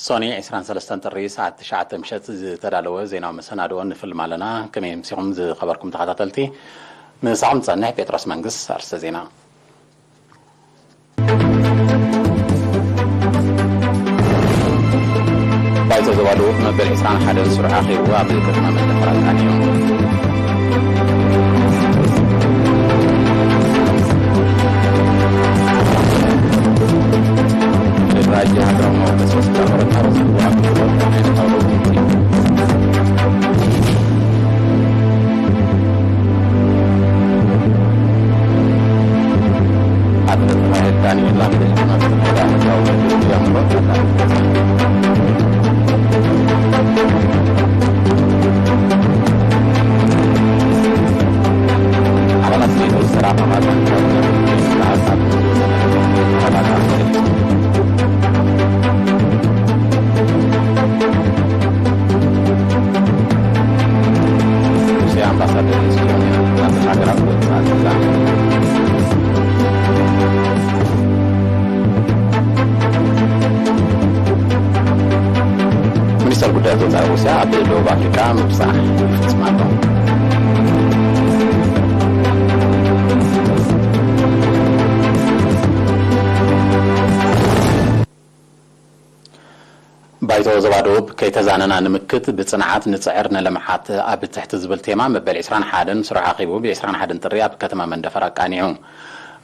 ሶኒ ዕስራን ሰለስተን ጥሪ ሰዓት ትሽዓተ ምሸት ዝተዳለወ ዜናዊ መሰናድኦ ንፍልም ኣለና። ከመይ ኣምሲኹም ዝኸበርኩም ተኸታተልቲ? ምሳኹም ዝጸንሕ ጴጥሮስ መንግስ። ኣርእስተ ዜና። ባይቶ ዞባ ደቡብ መበል ዕስራን ሓደን ስሩዕ ኣኼቡ ኣብ ከተማ መንደፈራ ኣቃኒዑ። ራጅ ሃገራዊ መወከሲ ሆስፒታል ኦሮታ ዝህቡ ኣገልግሎት ናይ መታወቂ ኣትሌት ራሄል ዳንኤል ኣብ ልዕሊ ናጽነት ኣመታዊ መድረኽ ጃምቦ ኣባላት ኔቶ ዝተራኸባ ዛንታ ሩስያ ኣምባሳደር ኤስቶንያ ናተን ሃገራት ወጻኢ ሒዛ። ሚኒስተር ጉዳያት ወጻኢ ሩስያ ኣብ ደቡብ ኣፍሪቃ ምብጻሕ ይፍጽም ኣሎ። ባይቶ ዞባ ደቡብ ከይተዛነና ንምክት ብጽንዓት ንጽዕር ንልምዓት ኣብ ትሕቲ ዝብል ቴማ መበል ዕስራን ሓደን ስሩዕ ኣኺቡ ብ ዕስራን ሓደን ጥሪ ኣብ ከተማ መንደፈራ ኣቃኒዑ።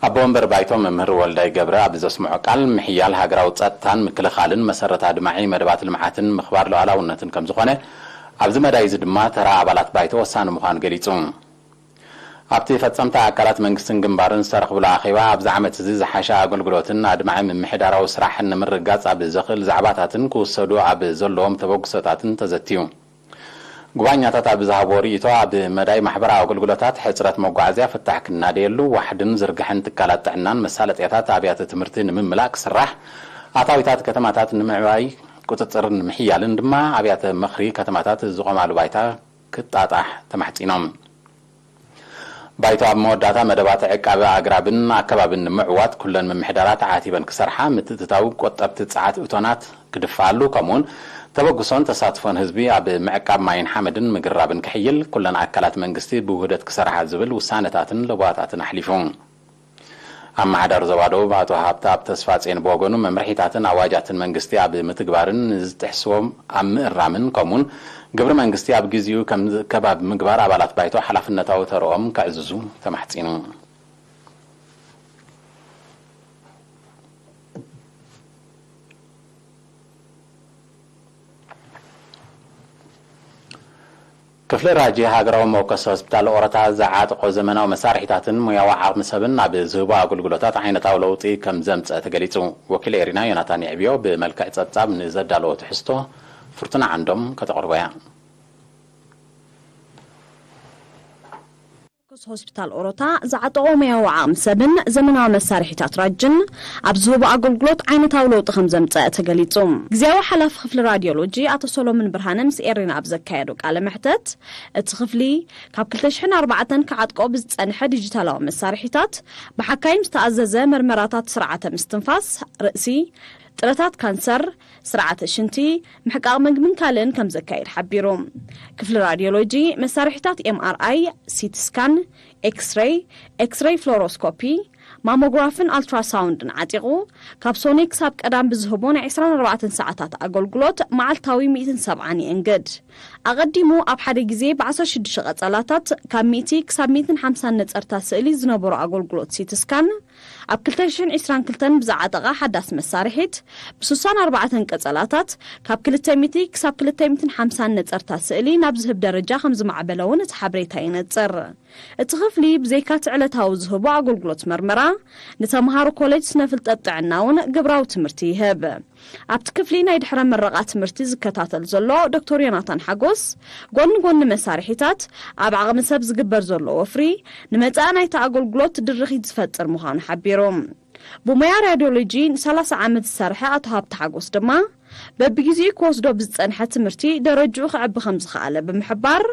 ኣቦ ወንበር ባይቶ መምህር ወልዳይ ገብረ ኣብ ዘስምዖ ቃል፣ ምሕያል ሃገራዊ ጸጥታን ምክልኻልን መሰረት ኣድማዒ መደባት ልምዓትን ምኽባር ሉዓላውነትን ከም ዝኾነ፣ ኣብዚ መዳይ እዚ ድማ ተራ ኣባላት ባይቶ ወሳኒ ምዃኑ ገሊጹ። ኣብቲ ፈጸምቲ ኣካላት መንግስትን ግንባርን ዝተረኽብሉ ኣኼባ፣ ኣብዚ ዓመት እዚ ዝሓሸ ኣገልግሎትን ኣድማዒ ምምሕዳራዊ ስራሕን ንምርግጋጽ ኣብ ዘኽእል ዛዕባታትን ክውሰዱ ኣብ ዘለዎም ተበግሶታትን ተዘትዩ። ጉባኛታት ኣብ ዝሃብዎ ርእይቶ፣ ኣብ መዳይ ማሕበራዊ ኣገልግሎታት፣ ሕጽረት መጓዓዝያ ፍታሕ ክናደየሉ፣ ዋሕድን ዝርግሐን ትካላት ጥዕናን መሳለጥያታት ኣብያተ ትምህርቲ ንምምላእ ክስራሕ፣ ኣታዊታት ከተማታት ንምዕባይ ቁጽጽርን ምሕያልን ድማ ኣብያተ ምኽሪ ከተማታት ዝቖማሉ ባይታ ክጣጣሕ ተማሕጺኖም። ባይቶ ኣብ መወዳእታ፣ መደባት ዕቃበ ኣግራብን ኣከባብን ንምዕዋት ኩለን ምምሕዳራት ዓቲበን ክሰርሓ፣ ምትእትታው ቆጠብቲ ጸዓት እቶናት ክድፈኣሉ፣ ከምኡውን ተበግሶን ተሳትፎን ህዝቢ ኣብ ምዕቃብ ማይን ሓመድን ምግራብን ክሕይል ኩለን ኣካላት መንግስቲ ብውህደት ክሰርሓ ዝብል ውሳነታትን ለበዋታትን ኣሕሊፉ። ኣመሓዳሪ ዞባ ደቡብ ኣቶ ሃብተኣብ ተስፋጼን ብወገኑ፣ መምርሒታትን ኣዋጃትን መንግስቲ ኣብ ምትግባርን ንዝጥሕስዎም ኣብ ምእራምን፣ ከምኡውን ግብሪ መንግስቲ ኣብ ግዚኡ ከም ዝእከብ ኣብ ምግባር ኣባላት ባይቶ ሓላፍነታዊ ተርኦም ከዕዝዙ ተማሕጺኑ። ክፍሊ ራጂ ሃገራዊ መወከሲ ሆስፒታል ኦሮታ ዝዓጠቖ ዘመናዊ መሳርሒታትን ሙያዊ ዓቕሚ ሰብን ናብ ዝህቦ ኣገልግሎታት ዓይነታዊ ለውጢ ከም ዘምጸ ተገሊጹ። ወኪል ኤሪና ዮናታን የዕብዮ ብመልክዕ ጸብጻብ ንዘዳለዎ ትሕዝቶ ፍርቱና ዓንዶም ከተቕርቦ እያ። መወከሲ ሆስፒታል ኦሮታ ዝዓጠቖ ሙያዊ ዓቕሚ ሰብን ዘመናዊ መሳርሒታት ራጅን ኣብ ዝህቦ ኣገልግሎት ዓይነታዊ ለውጢ ከም ዘምጸ ተገሊጹ። ግዝያዊ ሓላፊ ክፍሊ ራዲዮሎጂ ኣቶ ሰሎሞን ብርሃነ ምስ ኤሪና ኣብ ዘካየዶ ቃለ መሕተት፣ እቲ ክፍሊ ካብ ክልተ ሽሕን ኣርባዕተን ክዓጥቆ ብዝጸንሐ ዲጂታላዊ መሳርሒታት ብሓካይም ዝተኣዘዘ መርመራታት ስርዓተ ምስትንፋስ፣ ርእሲ፣ ጥረታት ካንሰር፣ ስርዓተ ሽንቲ፣ ምሕቃቕ ምግብን ካልእን ከም ዘካየድ ሓቢሩ። ክፍሊ ራዲዮሎጂ መሳርሒታት ኤምኣርኣይ፣ ሲቲ ስካን፣ ኤክስሬይ፣ ኤክስሬይ ፍሎሮስኮፒ፣ ማሞግራፍን ኣልትራሳውንድን ዓጢቑ፣ ካብ ሶኔ ክሳብ ቀዳም ብዝህቦ ናይ ዕስራን ኣርባዕተን ሰዓታት ኣገልግሎት መዓልታዊ ሚእትን ሰብዓን የእንግድ። ኣቐዲሙ ኣብ ሓደ ግዜ ብ ዓሰርተ ሽዱሽተ ቀጸላታት ካብ ሚእቲ ክሳብ ሚእትን ሓምሳን ነጸርታ ስእሊ ዝነበሮ ኣገልግሎት ሲቲ ስካን፣ ኣብ ክልተ ሽሕን ዕስራን ክልተን ብዝዓጠቓ ሓዳስ መሳርሒት፣ ብ ስሳን ኣርባዕተን ቀጸላታት ካብ ክልተ ሚእቲ ክሳብ ክልተ ሚእትን ሓምሳን ነጸርታ ስእሊ ናብ ዝህብ ደረጃ ከም ዝማዕበለ እውን እቲ ሓበሬታ የነጽር። እቲ ክፍሊ ብዘይካ እቲ ዕለታዊ ዝህቦ ኣገልግሎት መርመራ፣ ንተምሃሮ ኮሌጅ ስነ ፍልጠት ጥዕና እውን ግብራዊ ትምህርቲ ይህብ። ኣብቲ ክፍሊ ናይ ድሕረ ምረቓ ትምህርቲ ዝከታተል ዘሎ ዶክተር ዮናታን ሓጎስ፣ ጎኒ ጎኒ መሳርሒታት፣ ኣብ ዓቕሚ ሰብ ዝግበር ዘሎ ወፍሪ፣ ንመጻኢ ናይቲ ኣገልግሎት ድርኺት ዝፈጥር ምዃኑ ሓቢሩ። ብሞያ ራድዮሎጂ ንሰላሳ ዓመት ዝሰርሐ ኣቶ ሃብተ ሓጎስ ድማ፣ በብግዜኡ ክወስዶ ብዝጸንሐ ትምህርቲ ደረጅኡ ከዕቢ ከም ዝኸኣለ ብምሕባር፣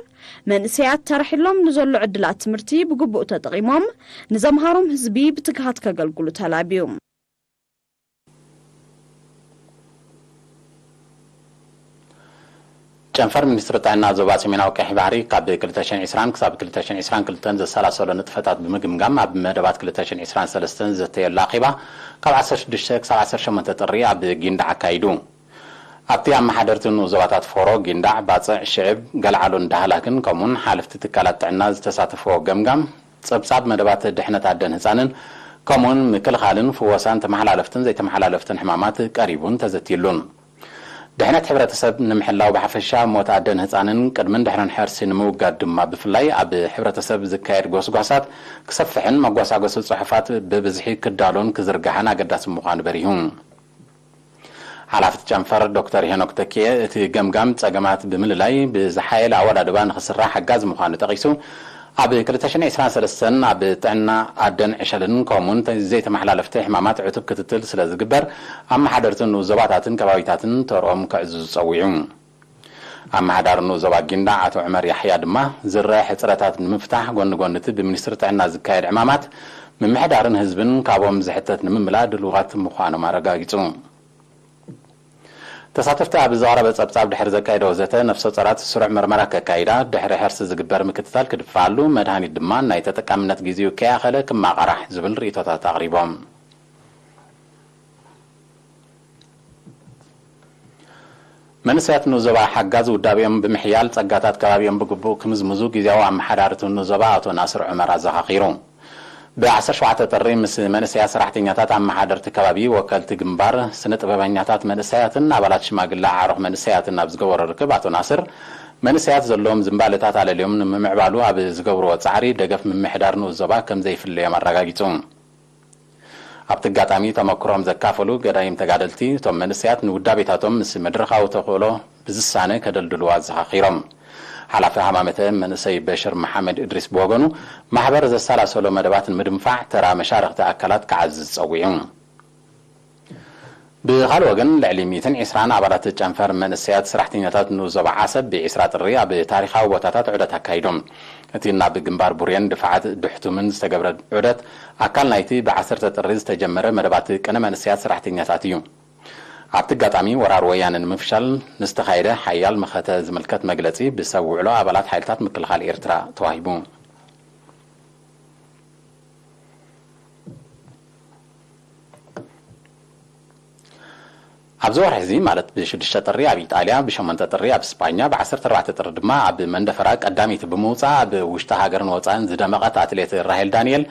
መንእሰያት ተራሒሎም ንዘሎ ዕድላት ትምህርቲ ብግቡእ ተጠቒሞም፣ ንዘምሃሮም ህዝቢ ብትግሃት ከገልግሉ ተላብዩ። ጨንፈር ሚኒስትሪ ጥዕና ዞባ ሰሜናዊ ቀይሕ ባሕሪ ካብ ክልተ ሽሕን ዕስራን ክሳብ ክልተ ሽሕን ዕስራን ክልተን ዘሰላሰሎ ንጥፈታት ብምግምጋም፣ ኣብ መደባት ክልተ ሽሕን ዕስራን ሰለስተን ዘተየሉ ኣኼባ ካብ ዓሰርተ ሽዱሽተ ክሳብ ዓሰርተ ሸሞንተ ጥሪ ኣብ ጊንዳዕ ኣካይዱ። ኣብቲ ኣመሓደርቲ ንኡስ ዞባታት ፎሮ፣ ጊንዳዕ፣ ባጽዕ፣ ሽዕብ፣ ገልዓሎን ዳህላክን ከምኡውን ሓለፍቲ ትካላት ጥዕና ዝተሳተፍዎ ገምጋም፣ ጸብጻብ መደባት ድሕነት ኣደን ህጻንን ከምኡውን ምክልኻልን ፍወሳን ተመሓላለፍትን ዘይተመሓላለፍትን ሕማማት ቀሪቡን ተዘትዩሉን። ድሕነት ሕብረተሰብ ንምሕላው ብሓፈሻ፣ ሞት ኣደን ህጻንን ቅድምን ድሕርን ሕርሲ ንምውጋድ ድማ ብፍላይ ኣብ ሕብረተሰብ ዝካየድ ጎስጓሳት ክሰፍሕን መጓሳጎሲ ጽሑፋት ብብዝሒ ክዳሎን ክዝርጋሕን ኣገዳሲ ምዃኑ በሪሁ። ሓላፊ እቲ ጨንፈር ዶክተር ሄኖክ ተኪኤ፣ እቲ ገምጋም ጸገማት ብምልላይ ብዝሓየለ ኣወዳድባ ንኽስራሕ ሓጋዚ ምዃኑ ጠቒሱ፣ ኣብ ክልተ ሽሕን ዕስራን ሰለስተን ኣብ ጥዕና ኣደን ዕሸልን ከምኡውን ዘይተመሓላለፍቲ ሕማማት ዕቱብ ክትትል ስለ ዝግበር፣ ኣመሓደርትን ንኡስ ዞባታትን ከባቢታትን ተርኦም ከዕዝዙ ጸዊዑ። ኣመሓዳሪ ንኡስ ዞባ ጊንዳዕ ኣቶ ዑመር ያሕያ ድማ፣ ዝረአ ሕጽረታት ንምፍታሕ፣ ጎኒ ጎኒ እቲ ብሚኒስትሪ ጥዕና ዝካየድ ዕማማት ምምሕዳርን ህዝብን ካብኦም ዝሕተት ንምምላእ ድሉዋት ምዃኖም ኣረጋጊጹ። ተሳተፍቲ ኣብ ዝቐረበ ጸብጻብ ድሕሪ ዘካየደዎ ዘተ፣ ነፍሰ ጾራት ስሩዕ መርመራ ከካይዳ፣ ድሕሪ ሕርሲ ዝግበር ምክትታል ክድፍኣሉ፣ መድሃኒት ድማ ናይ ተጠቃምነት ግዜኡ ከይኣኸለ ክማቐራሕ ዝብል ርእይቶታት ኣቕሪቦም። መንእሰያት ንኡስ ዞባ ሓጋዝ ውዳቤኦም ብምሕያል፣ ጸጋታት ከባቢኦም ብግቡእ ክምዝምዙ ግዜያዊ ኣመሓዳሪ እቲ ንኡስ ዞባ ኣቶ ናስር ዑመር ኣዘኻኺሩ። ብ ዓሰርተ ሸውዓተ ጥሪ ምስ መንእሰያት ሰራሕተኛታት ኣመሓደርቲ ከባቢ፣ ወከልቲ ግንባር፣ ስነ ጥበበኛታት መንእሰያትን ኣባላት ሽማግለ ኣዕሩኽ መንእሰያትን ኣብ ዝገበሮ ርክብ ኣቶ ናስር፣ መንእሰያት ዘለዎም ዝንባለታት ኣለልዮም ንምምዕባሉ ኣብ ዝገብርዎ ጻዕሪ ደገፍ ምምሕዳር ንኡስ ዞባ ከም ዘይፍለዮም ኣረጋጊጹ። ኣብቲ ኣጋጣሚ ተመክሮም ዘካፈሉ ገዳይም ተጋደልቲ፣ እቶም መንእሰያት ንውዳቤታቶም ምስ መድረኻዊ ተኽእሎ ብዝሳነ ከደልድልዎ ኣዘኻኺሮም። ሓላፊ ሃማመተ መንእሰይ በሽር መሓመድ እድሪስ ብወገኑ፣ ማሕበር ዘሰላሰሎ መደባት ንምድንፋዕ ተራ መሻርኽቲ ኣካላት ክዓዝዝ ጸዊዑ። ብኻልእ ወገን፣ ልዕሊ ሚእትን ዕስራን ኣባላት ጨንፈር መንእሰያት ሰራሕተኛታት ንኡስ ዞባ ዓሰብ ብዕስራ ጥሪ ኣብ ታሪኻዊ ቦታታት ዑደት ኣካይዶም። እቲ ናብ ግንባር ቡሬን ድፋዓት ድሕቱምን ዝተገብረ ዑደት፣ ኣካል ናይቲ ብዓሰርተ ጥሪ ዝተጀመረ መደባት ቅነ መንእሰያት ሰራሕተኛታት እዩ። ኣብቲ ኣጋጣሚ፣ ወራር ወያነ ንምፍሻል ንዝተኻየደ ሓያል መኸተ ዝምልከት መግለጺ ብሰብ ውዕሎ ኣባላት ሓይልታት ምክልኻል ኤርትራ ተዋሂቡ። ኣብዚ ወርሒ እዚ፣ ማለት ብሽዱሽተ ጥሪ ኣብ ኢጣልያ፣ ብሸሞንተ ጥሪ ኣብ ስጳኛ፣ ብዓሰርተ ኣርባዕተ ጥሪ ድማ ኣብ መንደፈራ ቀዳመይቲ ብምውጻእ፣ ኣብ ውሽጢ ሃገርን ወጻእን ዝደመቐት ኣትሌት ራሄል ዳንኤል፣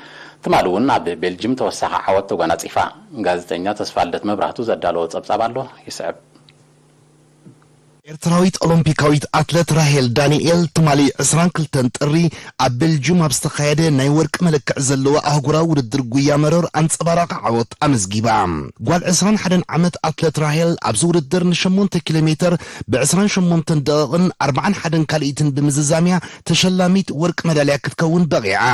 ትማሊ እውን ኣብ ቤልጅም ተወሳኺ ዓወት ተጓናጺፋ። ጋዜጠኛ ተስፋልደት መብራህቱ ዘዳለዎ ጸብጻብ ኣሎ፣ ይስዕብ። ኤርትራዊት ኦሎምፒካዊት ኣትለት ራሄል ዳንኤል፣ ትማሊ ዕስራን ክልተን ጥሪ ኣብ ቤልጅም ኣብ ዝተኻየደ ናይ ወርቂ መለክዕ ዘለዎ ኣህጉራዊ ውድድር ጉያ መረር ኣንጸባራቒ ዓወት ኣመዝጊባ። ጓል ዕስራን ሓደን ዓመት ኣትለት ራሄል፣ ኣብዚ ውድድር ንሸሞንተ ኪሎ ሜተር ብዕስራን ሸሞንተን ደቂቕን ኣርባዓን ሓደን ካልኢትን ብምዝዛምያ ተሸላሚት ወርቂ መዳልያ ክትከውን በቒዓ።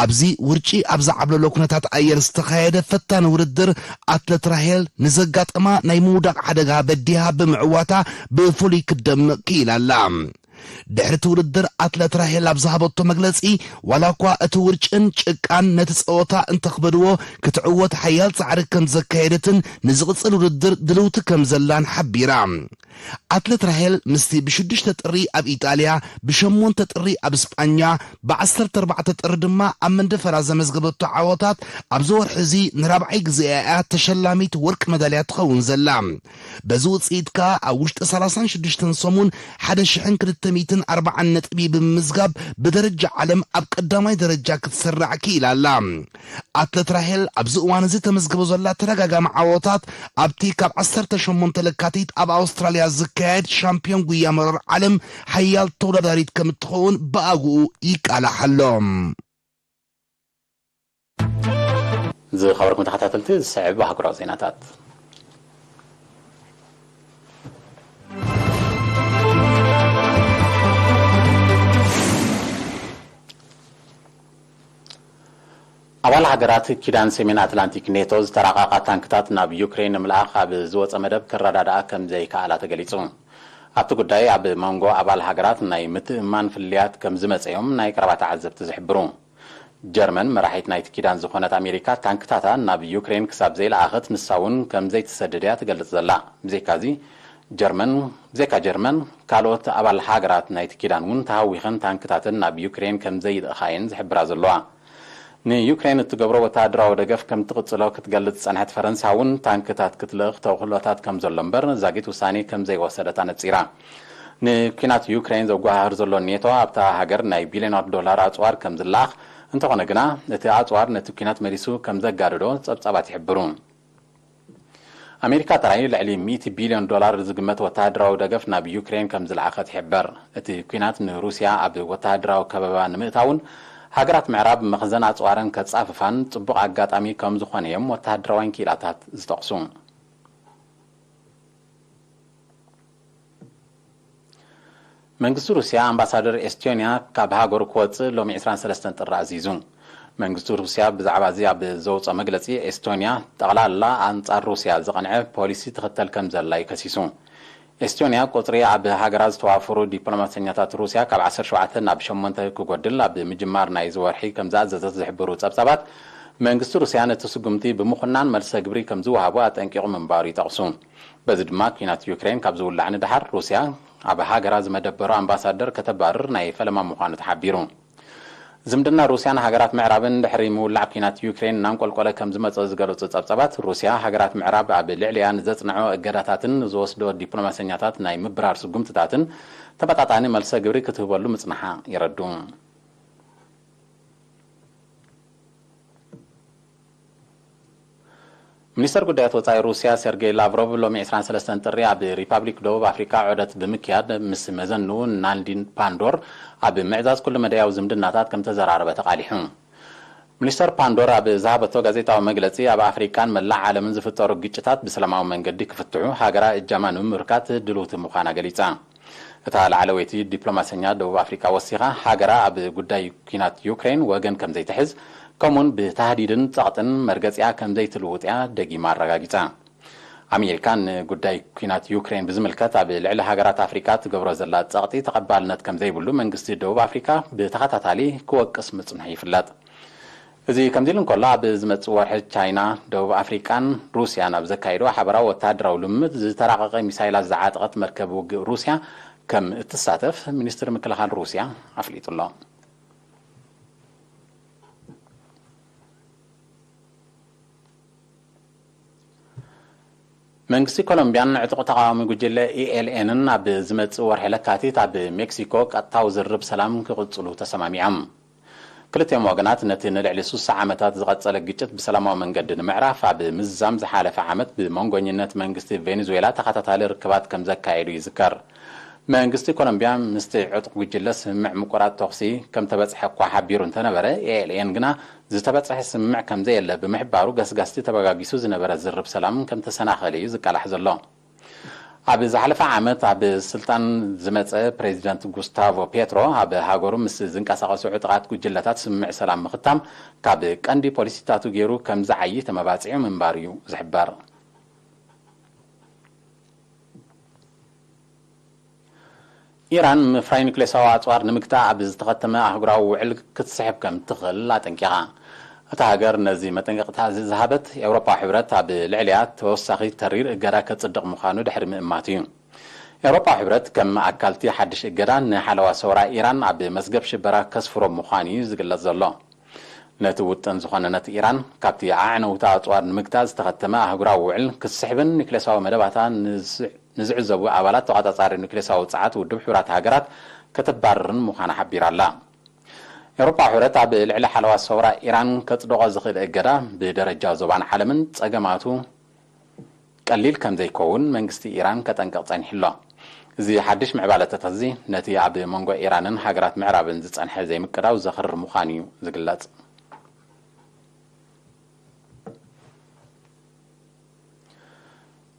ኣብዚ ውርጪ ኣብ ዝዓብለሎ ኩነታት ኣየር ዝተኻየደ ፈታኒ ውድድር፣ ኣትለት ራሄል ንዘጋጠማ ናይ ምውዳቕ ሓደጋ በዲሃ ብምዕዋታ ብፍሉይ ክትደምቕ ክኢላ ኣላ። ድሕሪ እቲ ውድድር፣ ኣትለት ራሄል ኣብ ዝሃበቶ መግለጺ፣ ዋላ እኳ እቲ ውርጭን ጭቃን ነቲ ጸወታ እንተኽበድዎ፣ ክትዕወት ሓያል ጻዕሪ ከም ዘካየደትን ንዝቕጽል ውድድር ድልውቲ ከም ዘላን ሓቢራ። ኣትለት ራሄል ምስቲ ብሽዱሽተ ጥሪ ኣብ ኢጣልያ፣ ብሸሞንተ ጥሪ ኣብ ስጳኛ፣ ብዓሰርተ ኣርባዕተ ጥሪ ድማ ኣብ መንደፈራ ዘመዝገበቶ ዓወታት፣ ኣብዚ ወርሒ እዚ ንራብዓይ ግዜኣ እያ ተሸላሚት ወርቂ መዳልያ ትኸውን ዘላ። በዚ ውጽኢት ከኣ ኣብ ውሽጢ ሰላሳን ሽዱሽተን ሰሙን ሓደ ሽሕን ክልተ ሚእትን ኣርባዓን ነጥቢ ብምምዝጋብ ብደረጃ ዓለም ኣብ ቀዳማይ ደረጃ ክትስራዕ ክኢላ ኣላ። ኣትለት ራሄል ኣብዚ እዋን እዚ ተመዝግቦ ዘላ ተደጋጋሚ ዓወታት ኣብቲ ካብ ዓሰርተ ሸሞንተ ለካቲት ኣብ ኣውስትራልያ ዝካየድ ሻምፒዮን ጉያ መሮር ዓለም ሓያል ተወዳዳሪት ከም እትኸውን ብኣግኡ ይቃላሕ ኣሎ። ዝኸበርኩም ተኸታተልቲ፣ ዝስዕብ ኣህጉራዊ ዜናታት። ኣባል ሃገራት ኪዳን ሰሜን ኣትላንቲክ ኔቶ ዝተራቐቓ ታንክታት ናብ ዩክሬን ንምልኣኽ ኣብ ዝወጸ መደብ ክረዳድኣ ከም ዘይከኣላ ተገሊጹ። ኣብቲ ጉዳይ ኣብ መንጎ ኣባል ሃገራት ናይ ምትእምማን ፍልልያት ከም ዝመጸ እዮም ናይ ቀረባ ተዓዘብቲ ዝሕብሩ። ጀርመን መራሒት ናይቲ ኪዳን ዝኾነት ኣሜሪካ ታንክታታ ናብ ዩክሬን ክሳብ ዘይለኣኸት ንሳ እውን ከም ዘይትሰድድ እያ ትገልጽ ዘላ። ብዘይካዚ ጀርመን፣ ብዘይካ ጀርመን፣ ካልኦት ኣባል ሃገራት ናይቲ ኪዳን እውን ተሃዊኸን ታንክታተን ናብ ዩክሬን ከም ዘይልእኻ እየን ዝሕብራ ዘለዋ። ንዩክሬን እትገብሮ ወተሃደራዊ ደገፍ ከም ትቕጽሎ ክትገልጽ ዝጸንሐት ፈረንሳ እውን ታንክታት ክትልእኽ ተኽእሎታት ከም ዘሎ እምበር ዛጊት ውሳኔ ከም ዘይወሰደት ኣነጺራ። ንኲናት ዩክሬን ዘጓሃህር ዘሎ ኔቶ ኣብታ ሃገር ናይ ቢልዮናት ዶላር ኣጽዋር ከም ዝለኣኽ፣ እንተኾነ ግና እቲ ኣጽዋር ነቲ ኲናት መሊሱ ከም ዘጋደዶ ጸብጻባት ይሕብሩ። ኣሜሪካ ጥራይ ልዕሊ ሚእቲ ቢልዮን ዶላር ዝግመት ወተሃደራዊ ደገፍ ናብ ዩክሬን ከም ዝለኣኸት ይሕበር። እቲ ኲናት ንሩስያ ኣብ ወተሃደራዊ ከበባ ንምእታውን ሃገራት ምዕራብ መኽዘን ኣጽዋረን ከጻፍፋን ጽቡቕ ኣጋጣሚ ከም ዝኾነ እዮም ወተሃደራውያን ክኢላታት ዝጠቕሱ። መንግስቲ ሩስያ ኣምባሳደር ኤስቶንያ ካብ ሃገሩ ክወጽእ ሎሚ ዕስራን ሰለስተን ጥሪ ኣዚዙ። መንግስቲ ሩስያ ብዛዕባ እዚ ኣብ ዘውፅኦ መግለፂ፣ ኤስቶንያ ጠቕላላ ኣንጻር ሩስያ ዝቐንዐ ፖሊሲ ትኽተል ከም ዘላ እዩ ከሲሱ። ኤስቶንያ ቁፅሪ ኣብ ሃገራ ዝተዋፈሩ ዲፕሎማሰኛታት ሩስያ ካብ ዓሰርተ ሸውዓተ ናብ ሸሞንተ ክጎድል ኣብ ምጅማር ናይዚ ወርሒ ከም ዝኣዘዘት ዝሕብሩ ጸብጻባት፣ መንግስቲ ሩስያ ነቲ ስጉምቲ ብምኹናን መልሰ ግብሪ ከም ዝወሃቡ ኣጠንቂቑ ምንባሩ ይጠቕሱ። በዚ ድማ ኲናት ዩክሬን ካብ ዝውላዕ ንደሓር ሩስያ ኣብ ሃገራ ዝመደበሮ ኣምባሳደር ከተባርር ናይ ፈለማ ምዃኑ ተሓቢሩ። ዝምድና ሩስያን ሃገራት ምዕራብን ድሕሪ ምውላዕ ኲናት ዩክሬን እናንቆልቆለ ከም ዝመጸ ዝገለጹ ጸብጻባት፣ ሩስያ ሃገራት ምዕራብ ኣብ ልዕሊኣ ንዘጽንዖ እገዳታትን ንዝወስዶ ዲፕሎማሰኛታት ናይ ምብራር ስጉምትታትን ተመጣጣኒ መልሰ ግብሪ ክትህበሉ ምጽንሓ የረዱ። ሚኒስተር ጉዳያት ወጻኢ ሩስያ ሴርጌይ ላቭሮቭ ሎሚ ዕስራን ሰለስተን ጥሪ ኣብ ሪፓብሊክ ደቡብ ኣፍሪካ ዑደት ብምክያድ ምስ መዘንኡ ናንዲን ፓንዶር ኣብ ምዕዛዝ ኩሉ መዳያዊ ዝምድናታት ከም ተዘራረበ ተቓሊሑ። ሚኒስተር ፓንዶር ኣብ ዝሃበቶ ጋዜጣዊ መግለጺ፣ ኣብ ኣፍሪካን መላእ ዓለምን ዝፍጠሩ ግጭታት ብሰላማዊ መንገዲ ክፍትሑ ሃገራ እጃማ ንምምርካት ድልውቲ ምዃና ገሊጻ። እታ ላዕለወይቲ ዲፕሎማሰኛ ደቡብ ኣፍሪካ ወሲኻ፣ ሃገራ ኣብ ጉዳይ ኲናት ዩክሬን ወገን ከም ዘይትሕዝ፣ ከምኡውን ብታህዲድን ጸቕጥን መርገጺኣ ከም ዘይትልውጥ እያ ደጊማ ኣረጋጊጻ። ኣሜሪካ ንጉዳይ ኲናት ዩክሬን ብዝምልከት ኣብ ልዕሊ ሃገራት ኣፍሪካ ትገብሮ ዘላ ጸቕጢ ተቐባልነት ከም ዘይብሉ መንግስቲ ደቡብ ኣፍሪካ ብተኸታታሊ ክወቅስ ምጽንሑ ይፍለጥ። እዚ ከምዚ ኢሉ እንከሎ፣ ኣብ ዝመጽእ ወርሒ ቻይና፣ ደቡብ ኣፍሪቃን ሩስያን ኣብ ዘካየድዎ ሓበራዊ ወተሃደራዊ ልምምድ ዝተራቐቐ ሚሳይላት ዝዓጠቐት መርከብ ውግእ ሩስያ ከም እትሳተፍ ሚኒስትሪ ምክልኻል ሩስያ ኣፍሊጡ ኣሎ። መንግስቲ ኮሎምቢያን ዕጡቕ ተቓዋሚ ጉጅለ ኢ ኤል ኤንን ኣብ ዝመጽእ ወርሒ ለካቲት ኣብ ሜክሲኮ ቀጥታዊ ዝርርብ ሰላም ክቕጽሉ ተሰማሚዖም። ክልቲኦም ወገናት ነቲ ንልዕሊ ስሳ ዓመታት ዝቐጸለ ግጭት ብሰላማዊ መንገዲ ንምዕራፍ ኣብ ምዝዛም ዝሓለፈ ዓመት ብመንጎኝነት መንግስቲ ቬኔዙዌላ ተኸታታሊ ርክባት ከም ዘካየዱ ይዝከር። መንግስቲ ኮሎምቢያ ምስቲ ዕጡቕ ጉጅለ ስምምዕ ምቁራጽ ተኹሲ ከም ተበጽሐ እኳ ሓቢሩ እንተነበረ፣ ኤ ኤል ኤን ግና ዝተበጽሐ ስምምዕ ከም ዘየለ ብምሕባሩ፣ ገስጋስቲ ተበጋጊሱ ዝነበረ ዝርብ ሰላም ከም ተሰናኸለ እዩ ዝቃላሕ ዘሎ። ኣብ ዝሓለፈ ዓመት ኣብ ስልጣን ዝመጸ ፕሬዚደንት ጉስታቮ ፔትሮ፣ ኣብ ሃገሩ ምስ ዝንቀሳቐሱ ዕጡቓት ጉጅለታት ስምምዕ ሰላም ምኽታም ካብ ቀንዲ ፖሊሲታቱ ገይሩ ከም ዝዓዪ ተመባጺዑ ምንባሩ እዩ ዝሕበር። ኢራን ምፍራይ ኑክሌሳዊ ኣጽዋር ንምግታእ ኣብ ዝተኸተመ ኣህጉራዊ ውዕል ክትስሕብ ከም ትኽእል ኣጠንቂቓ። እታ ሃገር ነዚ መጠንቀቕታ እዚ ዝሃበት፣ ኤውሮጳዊ ሕብረት ኣብ ልዕሊኣ ተወሳኺ ተሪር እገዳ ከጽድቕ ምዃኑ ድሕሪ ምእማቱ እዩ። ኤውሮጳዊ ሕብረት ከም ኣካልቲ ሓድሽ እገዳ ንሓለዋ ሰውራ ኢራን ኣብ መዝገብ ሽበራ ከስፍሮ ምዃኑ እዩ ዝግለጽ ዘሎ። ነቲ ውጥን ዝኾነነት ኢራን፣ ካብቲ ኣዕነውታ ኣጽዋር ንምግታእ ዝተኸተመ ኣህጉራዊ ውዕል ክትስሕብን ኒክሌሳዊ መደባታ ንዝ-፣ ንዝዕዘቡ ኣባላት ተቖጻጻሪ ኒክሌሳዊ ጸዓት ውድብ ሕቡራት ሃገራት ከተባርርን ምዃና ሓቢራ ኣላ። ኤውሮጳዊ ሕብረት ኣብ ልዕሊ ሓለዋ ሰውራ ኢራን ከጽድቖ ዝኽእል እገዳ ብደረጃ ዞባን ዓለምን ጸገማቱ ቀሊል ከም ዘይከውን መንግስቲ ኢራን ከጠንቅቕ ጸኒሑ ኣሎ። እዚ ሓድሽ ምዕባለታት እዚ ነቲ ኣብ መንጎ ኢራንን ሃገራት ምዕራብን ዝጸንሐ ዘይምቅዳው ዘኽርር ምዃኑ እዩ ዝግለጽ።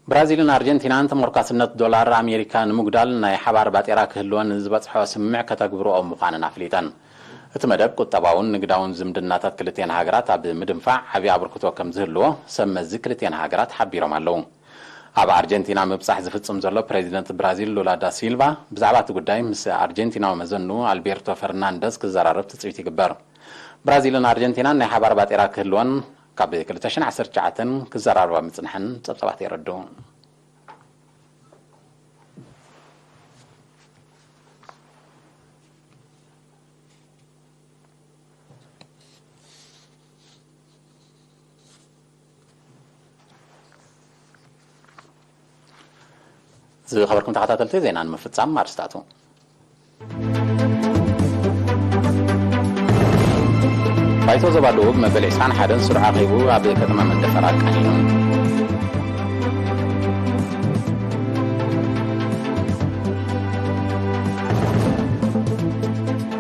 ብራዚልን ኣርጀንቲናን ተመርኳስነት ዶላር ኣሜሪካ ንምጉዳል ናይ ሓባር ባጤራ ክህልወን ዝበጽሖ ስምምዕ ከተግብርኦ ምዃነን ኣፍሊጠን። እቲ መደብ ቁጠባውን ንግዳውን ዝምድናታት ክልቲአን ሃገራት ኣብ ምድንፋዕ ዓቢ ኣበርክቶ ከም ዝህልዎ ሰብ መዚ ክልቲአን ሃገራት ሓቢሮም ኣለዉ። ኣብ ኣርጀንቲና ምብጻሕ ዝፍጽም ዘሎ ፕሬዚደንት ብራዚል ሉላ ዳ ሲልቫ፣ ብዛዕባ እቲ ጉዳይ ምስ ኣርጀንቲናዊ መዘንኡ ኣልቤርቶ ፈርናንደዝ ክዘራረብ ትጽቢት ይግበር። ብራዚልን ኣርጀንቲናን ናይ ሓባር ባጤራ ክህልወን ካብ ክልተ ሽሕን ዓሰርተ ትሽዓተን ክዘራረባ ምጽንሐን ጸብጻባት የረድኡ። ዝኸበርኩም ተኸታተልቲ ዜና ንምፍጻም ኣርስታቱ። ባይቶ ዞባ ደቡብ መበል ዕስራን ሓደን ስሩዕ ኣኺቡ ኣብ ከተማ መንደፈራ ኣቃኒኑ።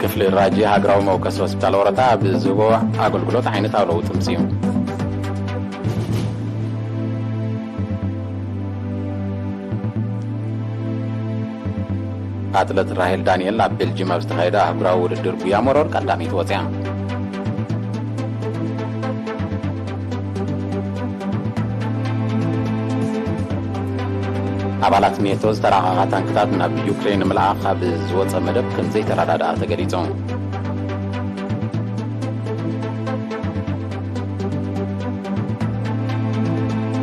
ክፍሊ ራጂ ሃገራዊ መወከሲ ሆስፒታል ወረታ ኣብ ዝህቦ ኣገልግሎት ዓይነታዊ ለውጢ ምጽኡ። ኣትለት ራሄል ዳንኤል ኣብ ቤልጂም ኣብ ዝተኻየደ ኣህጉራዊ ውድድር ጉያ ሞሮር ቀዳመይቲ ወፅያ። ኣባላት ኔቶ ዝተራቐቓ ታንክታት ናብ ዩክሬን ንምልኣኽ ኣብ ዝወፀ መደብ ከም ዘይተረዳድኣ ተገሊጹ።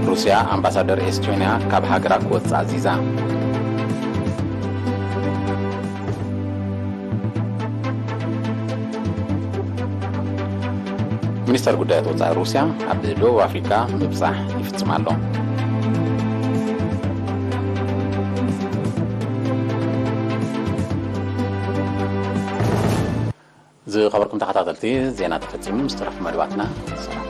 ሩስያ ኣምባሳደር ኤስቶንያ ካብ ሃገራ ክወጽእ ኣዚዛ። ሚኒስተር ጉዳያት ወጻኢ ሩስያ ኣብ ደቡብ ኣፍሪካ ምብጻሕ ይፍጽም ኣሎ። ዝኸበርኩም ተኸታተልቲ፣ ዜና ተፈጺሙ። ምስ ተረፉ መደባትና ሰላም።